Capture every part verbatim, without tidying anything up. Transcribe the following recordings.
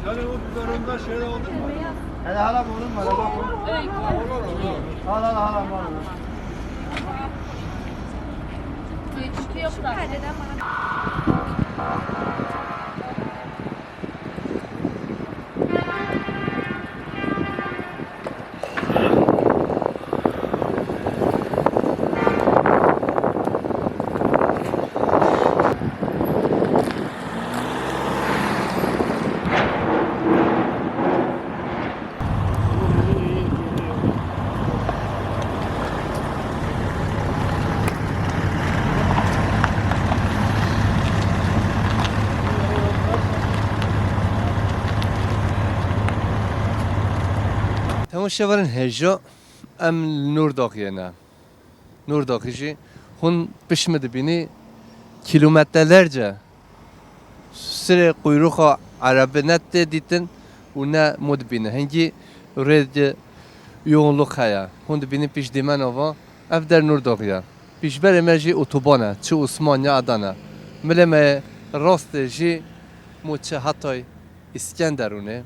Hele hala mı oğlum? Hele bak. Hala hala hala. Temaşevanên hêja, em li Nûrdaxiyê ne. Nûrdaxî jî hûn pişt min dibînî, kîlometrelerce sirê quyruxa erebî ne tê dîtin û ne mû dibîne. Hingî rê de yoğunluk heye. Hûn dibînî pişt dîmena va, ev der Nûrdaxî ye. Pîşberê me jî otoban e, çi Osmaniye Adana. Milê me yê rastê jî mû çi Hatay, Îskenderûnê.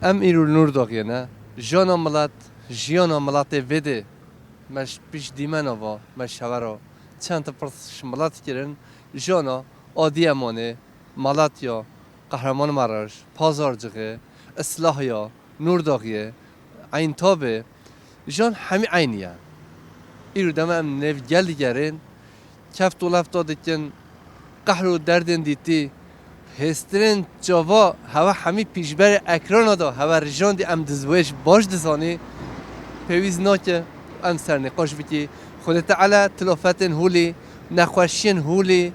Em îro Nûrdaxiyê ne. Jiyana milet, jiyana miletê vê dê me ji pişt dîmena va, me ji hevera çend pirs ji milet kirin, jiyana Adiyamanê, Malatya, Qehremanmaraş, Pazarcixê, Islahya, Nûrdaxiyê, Eyntabê, jiyan hemî eynî ye. Îro dema em nêv gel digerin, keft û lefta dikin, qehr û derdên dîtî, hêstirên çava, hewe hemî pîşberê ekrana da, hewe rijandî em dizwêj baş dizanî, pêwîst nake em sernîqaş bikî. Xwedê Teala tilafetên holî, nexweşiyên holî,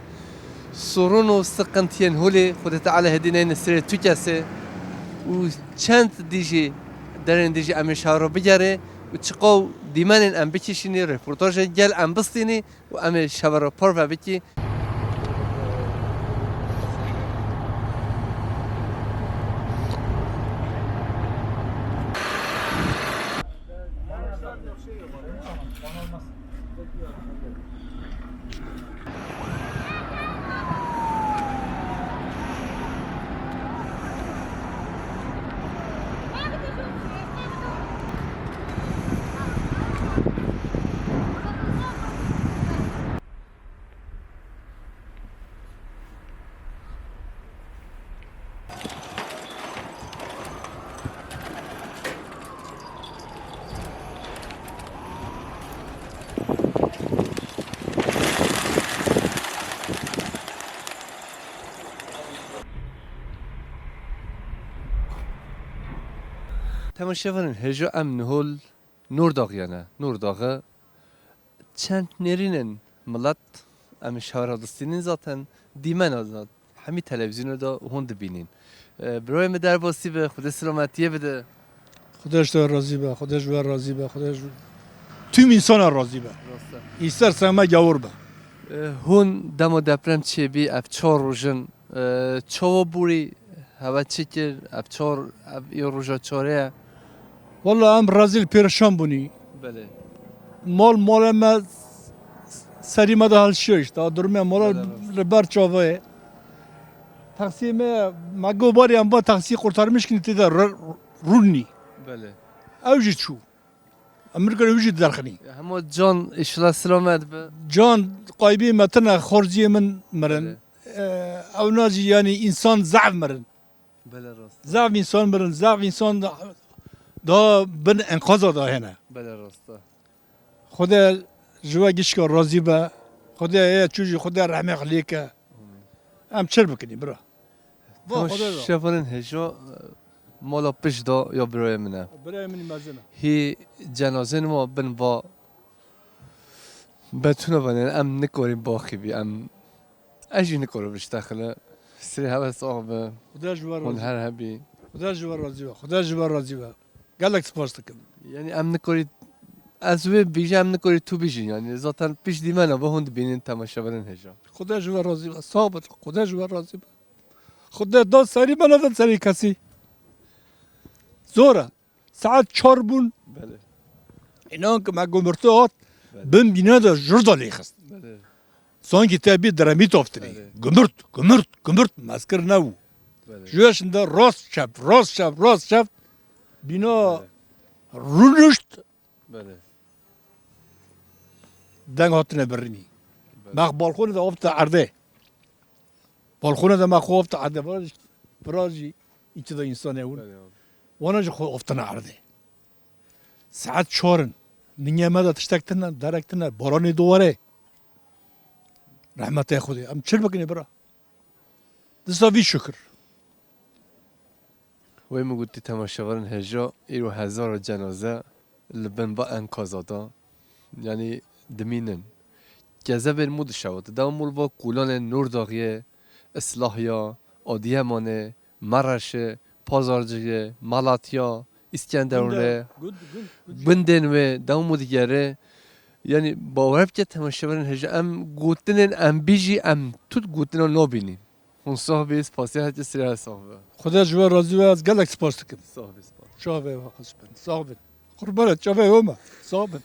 sorun û siqintiyên holî, Xwedê Teala hêdî neyne sirê tu kesê û çend dijî derên dijî em ê şaro bigerê û çiqaw dîmenên em bikişînî, reportajê gel em bistînî û em ê şevero parve bikî. Temaşevanên hêja, em niho li Nûrdaxiyê ne. Nûrdaxî çend nêrînên milet, em ê şewra distînin zaten, dîmena da, hemî televîzyonê de hûn dibînin. E, birayê min derbasî be, Xwedê selametiyê bide. Xwedê ji te razî be, Xwedê ji we razî be, Xwedê ji tüm însana razî be. Rast e. Îster seme gawur be. E, hûn dema deprem çêbî, ev çar roj in, e, çawa borî, hewe çi kir, ev çar, ev ê roja çarê ye? Walla em rezîl pêreşan bûnî. Belê. Mal, malê me serî me de hilşiş, da durmê mala Belê, rast. Li ber çavayê. Taksiyê me, me got barî em ba taksiyê kurtarmiş kin tê de re-, rûnî. Belê. Ew jî çû. Em min kir ew jî derxinî. Ya, hema can inşallah selamet be. Can qaybî me tine xorziyê min mirin. Belê. Ew na jî, yanî, însan zehf mirin. Belê, rast. Zehf însan mirin, zehv însan da, da bin enqaza da hene. Belê, rast e. Xwedê ji we gişka razî be. Xwedê ye çû jî Xwedê rehmê xwe lê ke. Em çir bikinî, bira. Va Tamam, Xwedê da. Şevanên hêja, mala pişt da ya birayê min e. Birayê min mezin e. Hî cenazên wa bin va betûna vanê, em nikarî baxî bî, em Ez jî nikarim biştexile. Sirê hewe sax be. Xuda ji we razî be. Hûn her hebî. Xuda ji we razî be. Xuda ji we razî be. Gelek spas dikim. Yanî em nikarî, ez wê bîjim, em nikarî tu bîjî yanî. Zaten pişt dîmena be hûn dibînin temaşevanên hêja. Xuda ji we razî be. Sax be. Xuda ji we razî be. Xuda da serî me neda serî kesî. Zor e. Saet çar bûn. Belê. Înan ku me gumurtu hat, Belê. Bin bîna de jur da lê xist. Belê. Sankî te bî diremî toftirî. Belê. Gumurt, gumurt, gumurt, mezkir nebû. Ji we şinde rast çep, rast çep, rast çep. Bîna rûnişt. Belê. Deng hatine birînî. Belê. Mex balxonê de avte erdê. Balxonê de mex xwe avte erdê. Vira jî, vira jî îçi de însanê hûn. Belê abi. Wana jî xwe aftine erdê. Saet çar in. Ningê me de tiştek tine, derek tine. Baranê dowere. Rehmetê Xwedê. Em çil bikin ê bira. Disa vî şikir. Wê min gotî temaşevanên hêja, îro hezara cenaze li bin va enkaza de, yanî dimînin. Kezebên mû dişewit. Dewa mû li va kolanê Nûrdaxiyê, Islahya, Adiyemanê, Mereşê, Pazarcixê, Malatya, Îskenderûnê, Gund, gund, gund, gund. Gundên wê, dewa mû digere. Yanî bawer bike temaşevanên hêja, em gotinên em bijî, em tut gotina nabînî. Hûn sax bî, spasiya herkesî re sax be. Xwedê ji we razî be, ez gelek spas dikim. Sax bî, spas. Çavê we xweş bin. Sax bin. Qurbanê çavê we me. Sax bin.